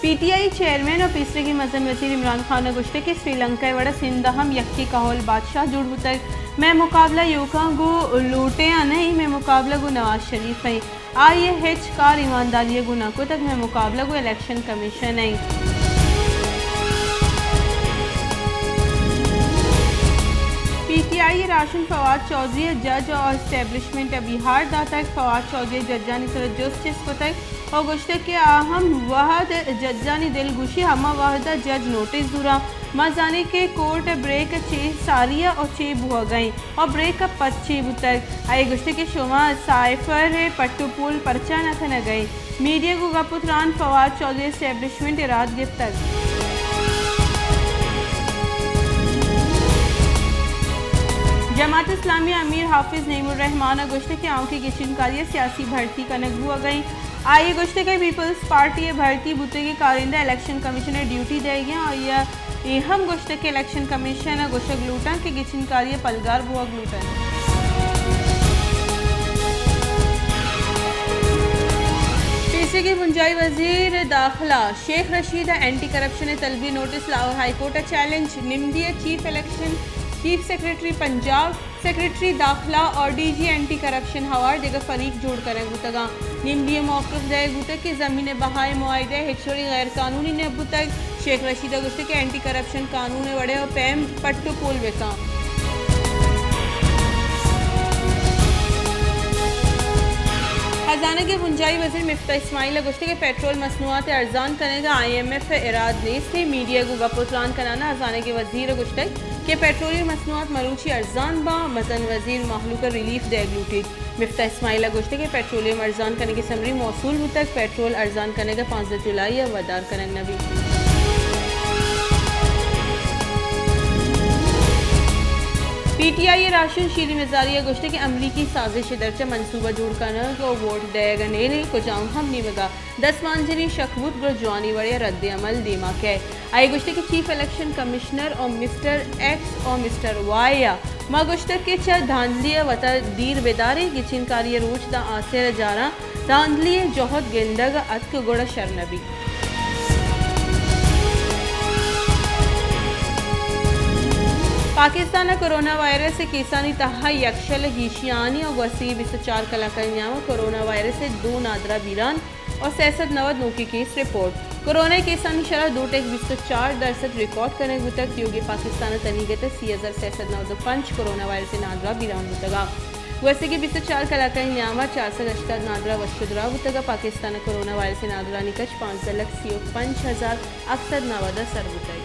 P T I chairman ءُ پیسریگیں مزن وزیر عمران خان ءَ گوشتگ کہ سری لنکا ءِ وڑ ءَ سندھ ءَ ہم یکے کہول بادشاہ جوڑ بوتگ۔ مئے مقابلہ ایوکاں گوں لوٹیاں نہ ایں، مئے مقابلہ گوں نواز شریف ایں۔ آئی ءَ ہچ کار ایمانداری ءَ گوں نہ کتگ، مئے مقابلہ گوں الیکشن کمیشن ایں۔ پی ٹی آئی ءِ راہشون فواد چوہدری ءَ جج ءُ اسٹیبلشمنٹ ءَ بیہار داتگ۔ فواد چوہدری ءَ ججانی سر ءَ جست چست کتگ ءُ گوشتگ کہ آ ہم وہد ججانی دلگوشی، ہما وہد ءَ جج نوٹس زوراں۔ ما زانیں کہ کورٹ ءِ بریک چے ساری ءَ ءُ چے بوہگ ءَ ایں ءُ بریک ءَ پد چے بوتگ۔ آئی ءَ گوشتگ کہ شما سائفر ءِ پٹ ءُ پول پرچا نہ کنگ ءَ ایں؟ میڈیا گوں گپ ءُ تران فواد چوہدری اسٹیبلشمنٹ ءَ رد گپتگ۔ جماعت اسلامی ءِ امیر حافظ نعیم الرحمان ءَ گوشتگ کہ آؤکیں گچینکاری ءَ سیاسی بھرتی کنگ بوہگ ءَ ایں۔ آئی ءَ گوشتگ کہ پیپلز پارٹی ءِ بھرتی بوتگیں کارندہ الیکشن کمیشن ءَ ڈیوٹی دئیگ ءَ ایں۔ آئی ءَ اے ہم گوشتگ کہ الیکشن کمیشن ءَ گوشگ لوٹاں کہ گچینکاری ءَ پلگار بوہگ لوٹنت۔ پیسریگیں بنجاہی وزیر داخلہ شیخ رشید ءَ اینٹی کرپشن ءِ طلبی نوٹس، لاہور ہائی کورٹ ءَ چیلنج، نمدی ءَ chief election, chief secretary Punjab, secretary داخلہ ءُ ڈی جی اینٹی کرپشن ہوار دگہ فریق جوڑ کنگ بوتگ اَنت۔ نمدی ءِ موقف دئیگ بوتگ کہ زمین ءِ بہا ءِ معاہدہ ہچ وڑیں غیر قانونی نہ بوتگ۔ شیخ رشید ءَ گوشتگ کہ اینٹی کرپشن قانون ءِ وڑ ءَ پیم پٹ ءُ پول بہ کن۔ ہزانگ ءِ بنجاہی وزیر مفتاح اسماعیل ءَ گوشتگ کہ پٹرول مصنوعات ءِ ارزان کنگ ءَ آئی ایم ایف ءِ اراد نیست۔ میڈیا ءَ گوں گپ ءُ تران کنان ءَ ہزانگ ءِ وزیر ءَ گوشتگ کہ پٹرولیم مصنوعات مروچی ارزان باں، مزن وزیر مہلوک ءَ ریلیف دئیگ لوٹیت۔ مفتاح اسماعیل ءَ گوشتگ کہ پٹرولیم ارزان کنگ ءِ سمری موصول بوتگ، پٹرول ارزان کنگ ءَ پانزدہ جولائی ءَ ودار کنگ نہ بیت۔ پی ٹی آئی ءِ راہشون شیریں مزاری ءَ گوشتگ کہ امریکی سازش ءِ درچ ءَ منصوبہ جوڑ کنگ ءُ ووٹ دئیگ ءَ نئیل ایں، کجام ہم نیمگ ءَ دست مانجنی شک بوت، گڑا جوانیں وڑے ءَ رد عمل دیما کئیت۔ آئی ءَ گوشتگ کہ چیف الیکشن کمیشنر ءُ مسٹر ایکس ءُ مسٹر وائی ءَ ما گوشتگ کہ چہ دھاندلی ءَ وتا دیر بداریں، گچینکاری ءِ روچ داں آسر ءَ جاراں، دھاندلی ءِ جہد گندگ ءَ اتک گڑا شر نہ بیت۔ پاکستان ءَ کرونا وائرس ءِ کیسانی تہا یکشل ءِ گیشیانی ءُ گوستگیں بیست ءُ چار کلاکانی نیام ءَ کرونا وائرس ءِ دو نادراہ بیران ءُ سئے سد نود نوکیں کیس رپورٹ۔ کرونا ءِ کیسانی شرح دو ٹک بیست ءُ چار درسد ریکارڈ کنگ بوتگ۔ تیوگیں پاکستان ءَ تنیگت ءَ سی ہزار سئے سد نود ءُ پنچ کرونا وائرس ءِ نادراہ بیران بوتگ اَنت۔ گوستگیں بیست ءُ چار کلاکانی نیام ءَ چار سد ہشتاد نادراہ وش ءُ دراہ بوتگ اَنت۔ پاکستان ءَ کرونا وائرس ءِ نادراہانی کچ پانزدہ لکھ سی ءُ پنچ ہزار ہفت سد نود ءَ سر بوتگ۔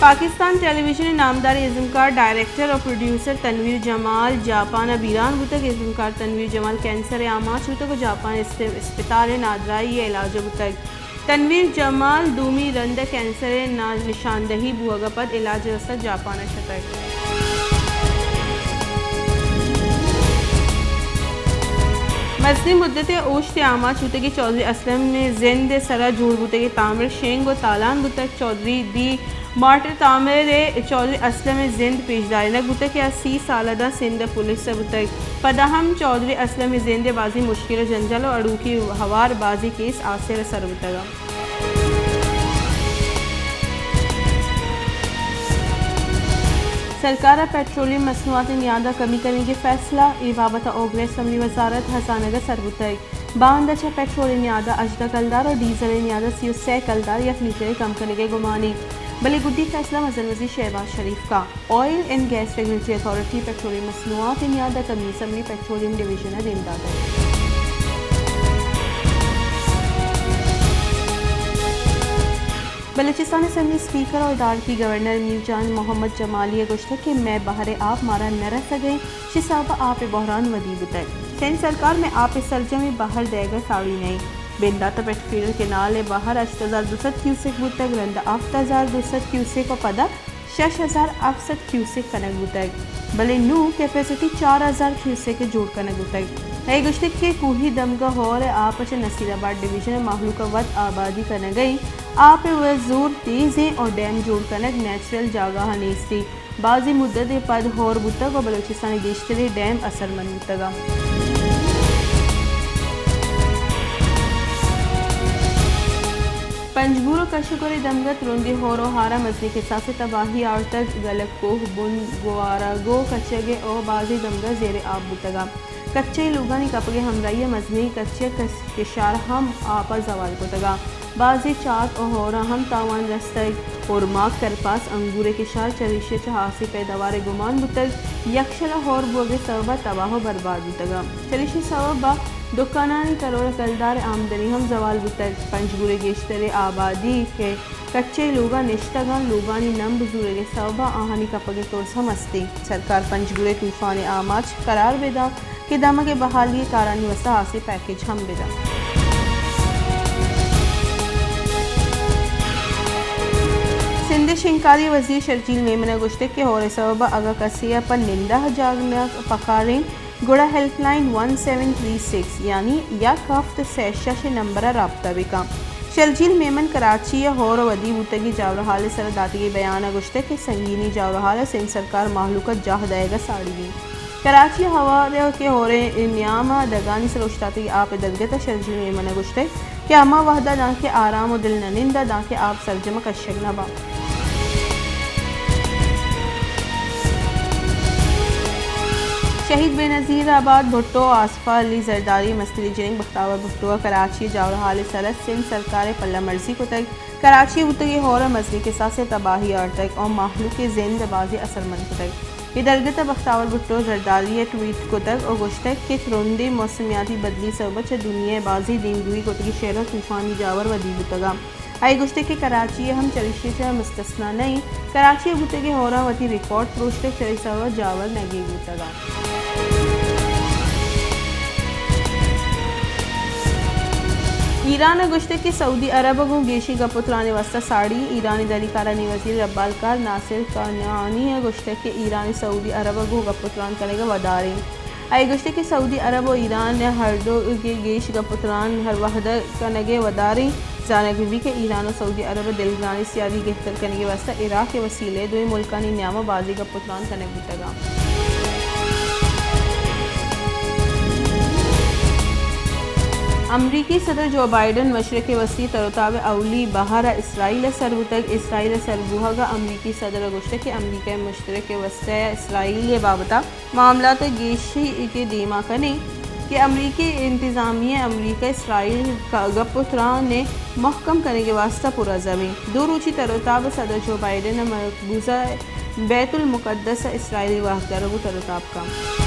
پاکستان ٹیلی ویژن ءِ نامداریں ازمکار، ڈائریکٹر ءُ پروڈیوسر تنویر جمال جاپان ءَ بیران بوتگ۔ ازمکار تنویر جمال کینسر ءِ آماچ بوتگ ءُ جاپان ءِ است-، اسپتال ءِ نادراہی ءَ علاج ءَ بوتگ۔ تنویر جمال دومی رند ءَ کینسر ءِ نا-، نشاندہی بوہگ ءَ پد علاج ءِ واستہ جاپان ءَ شتگ۔ مزنیں مدت ءَ اوشت ءِ آماچ بوتگیں چوہدری اسلم ءِ زند ءِ سرا جوڑ بوتگیں تامر شنگ ءُ تالان بوتگ۔ چوہدری دی مارٹر تامر ءِ چوہدری اسلم ءِ زند پیشدارینگ بوتگ کہ آ سی سال ءَ داں سندھ ءِ پولیس ءَ بوتگ۔ پدا ہم چوہدری اسلم ءِ زند ءِ بازیں مشکل ءُ جنجال ءُ اڑوکی ہوار بازیں کیس آسر ءَ سر بوتگ اَنت۔ سرکار ءَ پٹرولیم مصنوعات ءِ نیاد ءَ کمی کنگ ءِ فیصلہ، اے بابت ءَ آگرہ ءِ سمری وزارت ہزانگ ءَ سر بوتگ۔ باند ءَ چہ پٹرول ءِ نیاد ءَ ہژدہ کلدار ءُ ڈیزل ءِ نیاد ءَ سی ءُ سئے کلدار یک لیٹر ءَ کم کنگ ءِ گمان اِنت، بلے گڈی فیصلہ مزن وزیر شہباز شریف کاں۔ Oil and gas regulatory authority ءَ پٹرولیم مصنوعات ءِ نیاد ءَ کمی ءِ سمری پٹرولیم ڈویژن ءَ دیم داتگ۔ بلوچستان ءِ اسمبلی اسپیکر ءُ ادارتی گورنر میر جان محمد جمالی ءَ گوشتگ کہ مئے بہر ءِ آپ مارا نہ رسگ ءَ اِنت، چہ سبب ءَ آپ ءِ بحران ودی بوتگ۔ سندھ سرکار مئے آپ ءِ سرجمیں بہر دئیگ ءَ ساڑی نہ اِنت۔ بندات ءَ پٹ فیڈر کینال ءِ بہر ہشت ہزار دو سد کیوسک بوتگ، رند ءَ ہفت ہزار دو سد کیوسک ءُ پدا شش ہزار ہفت سد کیوسک کنگ بوتگ، بلے نوں کیپیسٹی چار ہزار کیوسک ءَ جوڑ کنگ بوتگ۔ آئی ءَ گوشتگ کہ کوہی دمگ ءِ ہور ءِ آپ ءَ چہ نصیر آباد ڈویژن ءِ مہلوک ءَ وت آبادی کنگ ءَ اِنت، آپ ءِ وت زور تیز اِنت ءُ ڈیم جوڑ کنگ نیچرل جاگہ ءَ نیست اِنت۔ بازیں مدت ءَ پد ہور بوتگ ءُ بلوچستان ءِ گیشتریں ڈیم اثرمند بوتگ اَنت۔ پنجگور ءُ کشکر ءِ دمگ ءَ ترندیں ہور ءُ ہار ءَ مزنیں کساس ءِ تباہی آرتگ۔ گلک کوہ، بن گوارگ ءُ کچگ ءِ او بازیں دمگ ءَ زیر آپ بوتگ ءُ کچہی لوگانی کپگ ءِ ہمراہی ءَ مزنیں کچگ ءِ کس-، کشار ہم آپ ءَ زوال کتگ ءُ بازیں چات ءُ ہوراں ہم تاوان رستگ۔ ہورماگ، کرپاس، انگور ءِ کشار چریشی ءَ چہ ہاسیں پیداوارے گمان بوتگ، یکشل ءَ ہور بوگ ءِ سبب ءَ تباہ ءُ برباد بوتگ ءُ چریشی ءِ سبب ءَ دکانانی کرور ءُ کلدار ءِ آمدنی ہم زوال بوتگ۔ پنجگور ءِ گیشتریں آبادی کہ کچے لوگاں نشتگ انت، لوگانی نمب زورگ ءِ سبب ءَ آہانی کپگ ءِ ترس ہم است انت۔ سرکار پنجگور ءِ طوفان ءِ آماچ قرار بہ داں کہ دمگ ءِ بحالی ءِ کارانی واستہ ہاسیں پیکج ہم بہ داں۔ سندھ ءِ شنگکاری ءِ وزیر شرجیل میمن ءَ گوشتگ کہ ہور ءِ سبب ءَ اگاں کسے ءَ پہ ننداہ جاگ نہ پکارین، گڑا help line one seven three six یعنی یک ہفت سئے شش ءِ نمبر ءَ رابطہ بہ کن۔ شرجیل میمن کراچی ءَ ہور ءَ ودی بوتگیں جاورحال ءِ سرا داتگیں بیان ءَ گوشتگ کہ سنگینیں جاورحال ءَ سندھ سرکار مہلوک ءَ جاہ دئیگ ءَ ساڑی انت۔ کراچی ءَ ہوار ءَ کہ ہور ءِ نیام ءَ دگانی سرا اوشتاتگیں آپ ءِ درگت ءَ شرجیل میمن ءَ گوشتگ کہ ہما وہد ءَ دانکہ آرام ءُ دل نہ نند ءَ دانکہ آپ سرجم ءَ کشگ نہ باں۔ شہید بے نظیر آباد بھٹو ءُ آصفہ علی زرداری ءِ مستریں جنک بختاور بھٹو ءَ کراچی ءِ جاورحال ءِ سرا سندھ سرکار ءِ پلہ مرزی کتگ۔ کراچی ءَ بوتگیں ہور ءَ مزنیں کساس ءِ تباہی آرتگ ءُ مہلوک ءِ زند ءَ بازیں اثرمند کتگ۔ اے درگت ءَ بختاور بھٹو زرداری ءَ ٹویٹ کتگ ءُ گوشتگ کہ ترندیں موسمیاتی بدلی ءِ سبب ءَ چہ دنیا ءِ بازیں دیمروئی کتگیں شہراں طوفانی جاور ودی بوتگ ءُ آئی ءَ گوشتگ کہ کراچی ءَ ہم چریشی ءَ چہ مستثنی نہ انت۔ کراچی ءَ بوتگیں ہوراں وتی ریکارڈ پروشتگ، چریشی ءِ سبب ءَ جاور نگیگ بوتگ انت۔ ایران ءَ گوشتگ کہ سعودی عرب ءَ گوں گیشیں گپ ءُ تران ءِ واستہ ساڑی۔ ایران ءِ دہلی کارانی وزیر ءِ ربالکار ناصر کنعانی ءَ گوشتگ کہ ایران ءَ سعودی عرب ءَ گوں گپ ءُ تران کنگ ءَ ودار انت۔ آئی ءَ گوشتگ کہ سعودی عرب ءُ ایران ءَ ہر دو ءَ گیش گپ ءُ تران ہر وہد ءَ کنگ ءِ ودار انت۔ زانگ بہ بیت کہ ایران ءُ سعودی عرب ءَ دلگرانی سیادی گہتر کنگ ءِ واستہ عراق ءِ وسیلہ ءَ دوئیں ملکانی نیام ءَ بازیں گپ ءُ تران کنگ بوتگ انت۔ امریکی صدر جو بائیڈن مشرق وسطی ءِ تر ءُ تاب ءِ اولی بہر ءَ اسرائیل ءَ سر بوتگ۔ اسرائیل ءَ سر بوہگ ءَ امریکی صدر ءَ گوشتگ کہ امریکہ ءَ مشرق وسطی ءَ اسرائیل ءِ بابت ءَ معاملات ءَ گیشی کہ دیما کنیں کہ امریکی انتظامیہ ءَ امریکہ اسرائیل ءِ گپ ءُ تران ءِ مہکم کنگ ءِ واستہ پرعزم انت۔ دو روچی تر ءُ تاب ءَ صدر جو بائیڈن ءَ مقبوضہ بیت المقدس ءَ اسرائیلی واکداراں گوں تر ءُ تاب کنت۔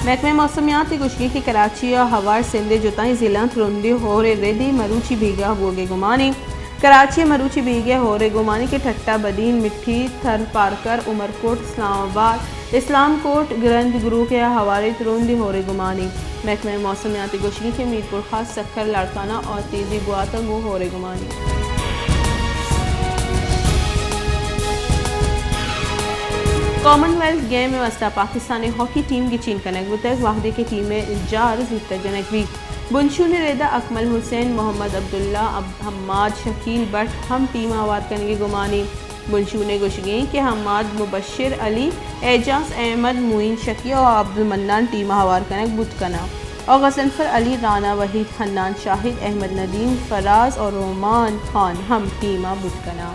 محکمہ موسمیات ءِ گوشگ انت کہ کراچی ءَ ہوار سندھ ءِ جتائیں ضلعاں ترندیں ہور ءِ رد ءَ مروچی بیگاہ بوگ ءِ گمان انت۔ کراچی ءَ مروچی بیگاہ ءَ ہور ءِ گمان انت کہ ٹھٹہ، بدین، مٹھی، تھر پارکر، عمرکوٹ، اسلام آباد، اسلام کوٹ، گرند گروک ءَ ہوار ءَ ترندیں ہور ءِ گمان انت۔ محکمہ موسمیات ءِ گوشگ انت کہ میرپور خاص، سکھر، لاڑکانہ ءَ تیزیں گواتاں گوں ہور ءِ گمان انت۔ کامن ویلتھ گیم ءِ واستہ پاکستان ءِ ہاکی ٹیم گچین کنگ بوتگ، وہدے کہ ٹیم ءِ جار زوتک جنگ بیت۔ بنشون ءِ رد ءَ اکمل حسین، محمد عبداللہ، عبد حماد، شکیل بٹ ہم ٹیم ءَ ہوار کنگ ءِ گمان انت۔ بنشون ءِ گوشگ انت کہ حماد مبشر علی، اعجاز احمد، معین شکی ءُ عبدالمنان ٹیم ءَ ہوار کنگ بوت کناں ءُ غضنفر علی، رانا وحید، حنان شاہد، احمد ندیم، فراز ءُ رومان خان ہم ٹیم ءَ بوت کناں۔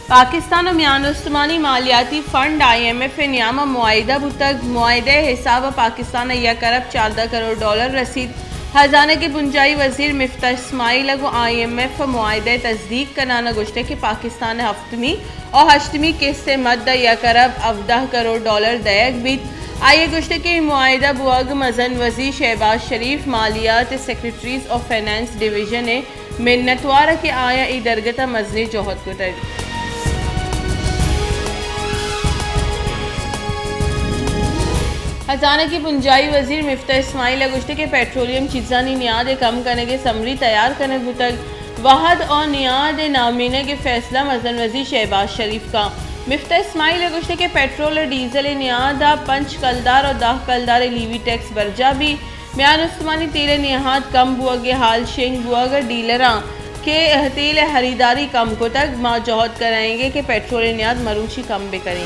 پاکستان ءُ میان استمانی مالیاتی فنڈ، آئی ایم ایف، ءِ نیام ءَ معاہدہ بوتگ۔ معاہدہ ءِ حساب ءَ پاکستان ءَ یک ارب چاردہ کروڑ ڈالر رسیت۔ ہزانگ ءِ بنجاہی وزیر مفتاح اسماعیل ءَ گوں آئی ایم ایف ءَ معاہدہ ءِ تصدیق کنان ءَ گوشتگ کہ پاکستان ءَ ہفتمی ءُ ہشتمی قسط ءِ مد ءَ یک ارب ہبدہ کروڑ ڈالر دئیگ بیت۔ آئی ءَ گوشتگ کہ اے معاہدہ بوہگ ءَ مزن وزیر شہباز شریف، مالیات ءِ سیکرٹریز ءُ فنانس ڈویژن ءِ منتوار ءَ کہ آیاں اے درگت ءَ مزنیں جہد کتگ۔ ہزانگ ءِ بنجاہی وزیر مفتاح اسماعیل ءَ گوشتگ کہ پیٹرولیم چیزانی نیاد ءِ کم کنگ ءِ سمری تیار کنگ بوتگ، وہد ءُ نیاد ءِ نامینگ ءِ فیصلہ مزن وزیر شہباز شریف کن۔ مفتاح اسماعیل ءَ گوشتگ کہ پیٹرول ءُ ڈیزل ءِ نیاد ءَ پنچ کلدار ءُ دہ کلدار ءِ لیوی ٹیکس برجاہ بیت۔ میان استمانی تیل ءِ نیاد کم بوگ ءِ ہال شنگ بوگ ءَ ڈیلراں کہ تیل ءِ ہریداری کم کتگ، ما جہد کنائینگ ءَ کہ پیٹرول ءِ نیاد مروچی کم بہ کنیں۔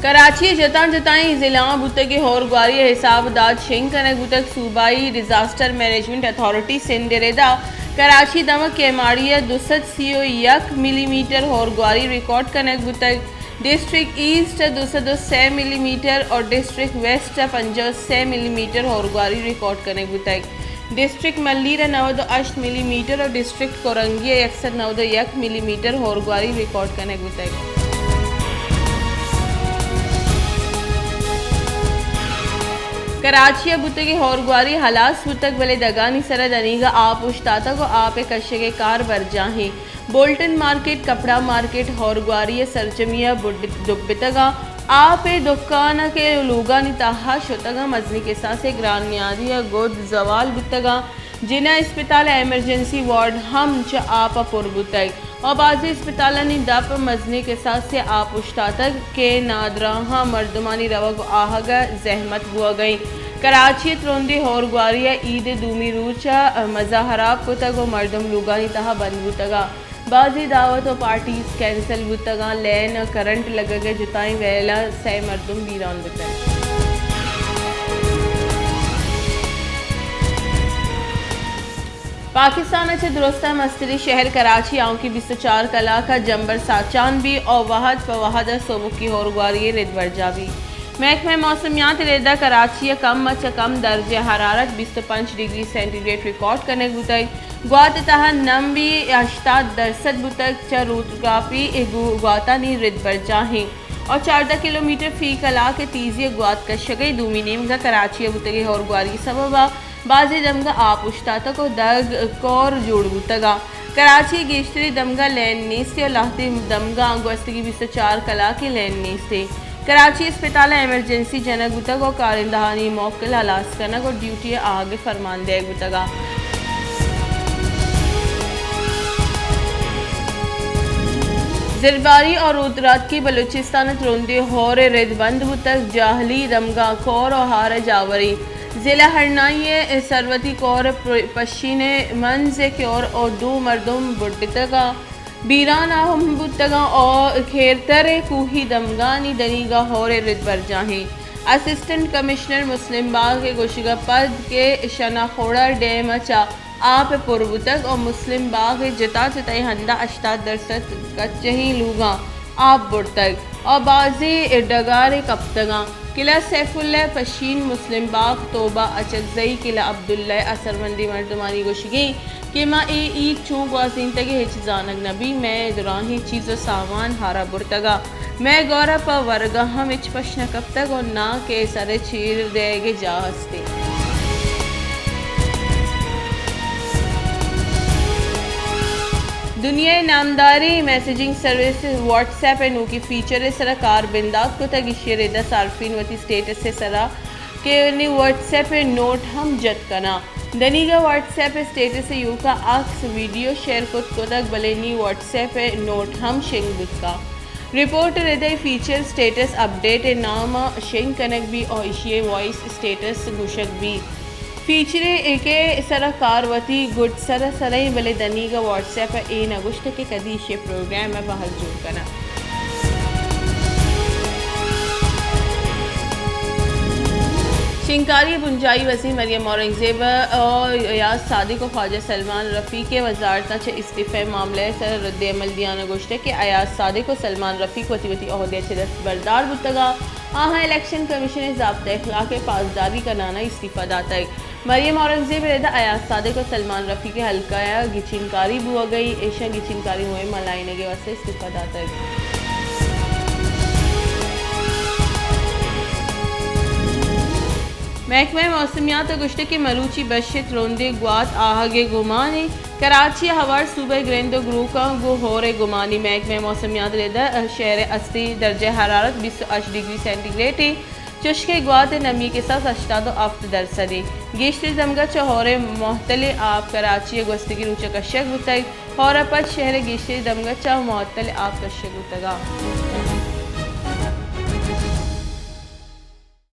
کراچی ءِ جتاں جتائیں ضلعاں بوتگیں ہورواری ءِ حساب ءُ داد شنگ کنگ بوتگ۔ صوبائی ڈیزاسٹر مینجمنٹ اتھارٹی سندھ ءِ ردا کراچی دمگ کیماڑی ءَ دو سد سی ءُ یک ملی میٹر ہورواری ریکارڈ کنگ بوتگ۔ ڈسٹرکٹ ایسٹ ءَ دو سد ءُ سے ملی میٹر اور ڈسٹرکٹ ویسٹ ءَ پنجاہ ءُ سے ملی میٹر ہورواری ریکارڈ کنگ بوتگ۔ ڈسٹرکٹ ملیر ءَ نود ءُ ہشت ملی میٹر اور ڈسٹرکٹ کورنگی ءَ یک سد نود ءُ یک ملی میٹر ہورواری ریکارڈ کنگ بوتگ۔ کراچی ءَ بوتگیں ہورواری ہلاس بوتگ، بلے دگانی سرا دنیگا آپ اوشتاتگ ءُ آپ ءِ کشگ ءِ کار برجاہیں۔ بولٹن مارکیٹ، کپڑا مارکیٹ ہورواری ءِ سرجمی ءَ بڈ-، ڈبتگاں۔ آپ ءِ دکان ءَ کہ لوگانی تہا شتگاں، مزنیں کساسے گران نیادی ءَ گد زوال بوتگاں۔ جناح اسپتال ءِ ایمرجنسی وارڈ ہم چہ آپ ءَ پر بوتگ ءُ بازیں اسپتالانی دپ مزنیں کساسے آپ اوشتاتگ کہ نادراہاں مردمانی روگ ءُ آہگ ءَ زحمت بوگ ءَ انت۔ کراچی ءَ ترندیں ہورواری ءَ عید ءِ دومی روچ ءَ مزہ ہراب کتگ ءُ مردم لوگانی تہا بند بوتگاں۔ بازیں دعوت ءُ پارٹیز کینسل بوتگاں، لین ءَ کرنٹ لگگ ءِ جتائیں ویلاں سئے مردم بیران بوتگ۔ پاکستان ءَ چہ درستاں مستریں شہر کراچی آؤکیں بیست ءُ چار کلاک ءَ جمبر ساچان بی ءُ وہد پہ وہد ءَ سوبکی ہورواری ءِ رد برجاہ بی۔ محکمہ موسمیات ءِ ردا کراچی ءَ کم ءَ چہ کم درجہ حرارت بیست ءُ پنچ ڈگری سینٹی گریڈ ریکارڈ کنگ بوتگ۔ گوات ءِ تہا نم بی ہشتاد درسد بوتگ۔ چہ روتوگرافی ءَ گو-، گواتانی رد برجاہیں اور چاردہ کلومیٹر فی کلاک ءِ تیزی ءَ گوات کشگ ءَ۔ دومی نیمگ ءَ کراچی ءَ بوتگیں ہورواری سبب ءَ بازیں دمگاں آپ اوشتاتگ ءُ دگ کور جوڑ بوتگ ءَ۔ کراچی ءِ گیشتریں دمگاں لین نیست ءُ لہتیں دمگاں گوستگیں بیست ءُ چار کلاک ءَ لین نیست۔ کراچی اسپتال ءَ ایمرجنسی جنگ بوتگ ءُ کارندہانی موکل ہلاس کنگ ءُ ڈیوٹی ءِ آہگ ءِ فرمان دیگ بوتگ ءَ۔ زردباری ءُ رودراتکی بلوچستان ءَ ترندیں ہور ءِ رد بند بوتگ، جاہلی دمگاں کور ءُ ہار ءَ جاوری۔ ضلع ہرنائی ءِ سروتی کور ءِ پر-، پشین ءِ منز ءَ کور ءُ دو مردم بڈتگ ءَ بیران ءَ ہم بوتگاں ءُ کھیرتر ءِ کوہی دمگانی دنیگا ہور ءِ رد برجاہیں۔ اسسٹنٹ کمشنر مسلم باغ ءِ گوشگ ءَ پد کہ شنا خوڑا ڈیم ءَ چہ آپ پر بوتگ ءُ مسلم باغ ءِ جتا جتائیں ہندا ہشتاد درسد کچہیں لوگاں آپ برتگ ءُ بازیں ڈگارے کپتگاں۔ قلعہ سیف اللہ، پشین، مسلم باغ، توبہ، اچکزئی، قلعہ عبداللہ ءِ اثرمندیں مردمانی گوشگیں کہ ما اے عید چوں گوازینتگ ءَ ہچ زانگ نہ بی، مئے دراہیں چیز ءُ سامان ہارا برتگ ءَ، مئے گور ءَ پہ ورگ ءَ ہم ہچ پش نہ کپتگ ءُ ناں کہ سر ءِ چیر دئیگ ءِ جاہ است۔ دنیا ءِ نامداریں میسجنگ سروس واٹس ایپ ءَ نوکیں فیچر ءِ سرا کار بندات کتگ، ایشی ءِ ردا صارفین وتی سٹیٹس ءِ سرا کہ نی واٹس ایپ ءِ نوٹ ہم جت کناں۔ دنیگا واٹس ایپ ءِ سٹیٹس ءِ ایوکا عکس، ویڈیو شیئر کت کتگ، بلے نی واٹس ایپ ءِ نوٹ ہم شنگ بوت کا۔ رپورٹ ءِ ردا اے فیچر سٹیٹس اپڈیٹ ءِ نام ءَ شنگ کنگ بی ءُ ایشی ءَ وائس سٹیٹس گوشگ بی۔ فیچرے کہ سرا کار وتی گڈ سر ءَ سریں، بلے دنیگا واٹس ایپ ءَ اے نہ گوشتگ کہ کدی ایشی ءِ پروگرام ءَ بحث جوڑ کناں۔ شنگکاری ءِ بنجاہی وزیر مریم اورنگزیب ءَ ایاز صادق ءُ خواجہ سلمان رفیق ءِ وزارتاں چہ استعفی ءِ معاملہ ءِ سرا رد عمل دیان ءَ گوشتگ کہ ایاز صادق ءُ سلمان رفیق وتی وتی عہدے ءَ چہ دست بردار بوتگ ءَ آہاں الیکشن کمیشن ءِ ضابطہ اخلاق ءِ پاسداری کنان ءَ استعفی داتگ۔ مریم اورنگزیب ءِ ردا ایاز صادق ءُ سلمان رفیق ءِ حلقہ ءَ گچینکاری بوگ ءَ، ایشاں گچینکاری مہم ءَ لائینگ ءِ واستہ استعفی داتگ۔ محکمہ موسمیات ءَ گوشتگ کہ مروچی بشے ترندیں گوات آہگ ءِ گمان اِنت۔ کراچی ءَ ہوار صوبہ ءِ گرند ءُ گروکاں گوں ہور ءِ گمانی۔ محکمہ موسمیات ءِ ردا شہر ءِ استی درجہ حرارت بیست ءُ ہشت ڈگری سینٹی گریڈ اِنت۔ چشکہ گوات ءِ نمی ءِ کساس ہشتاد ءُ ہفت درسد اِنت۔ گیشتریں دمگاں چہ ہور ءِ معتلیں آپ کراچی ءَ گوستگیں روچ ءَ کشگ بوتگ۔ ہور ءَ پد شہر ءِ گیشتریں دمگاں چہ معتلیں آپ کشگ بوتگ اَنت۔